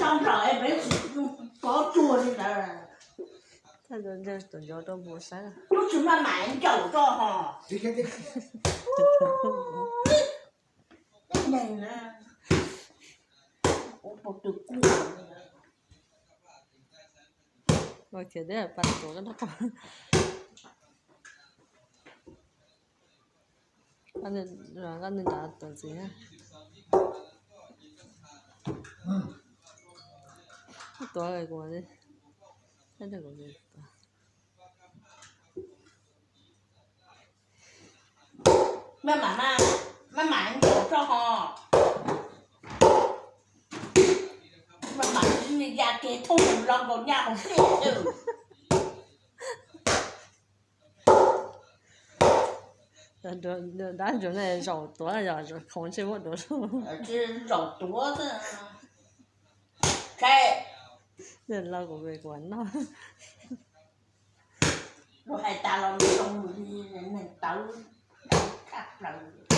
Nplaum es peb tsis pov tsuag li ntawd. Tus nco rau npua saib. Lub tsis maj mam ncaum rau hos. Ua pov tw kuj. Ua kiag teb pas tuav koj noj qab. Koj nrad tuav ntxiv. Tuav kuv, tuav. Maj mam, maj mam ncaum rau hos. Maj mam ya kev thooj los nkaus nyaj hauv plig. Dab ntsuag ne zaum tuav yog khoov ntsej muag dua. Zaum tuav xwb. Los kuv, kuv noj. Luag hais tas los zoo li neeg tawv tshaj plaws.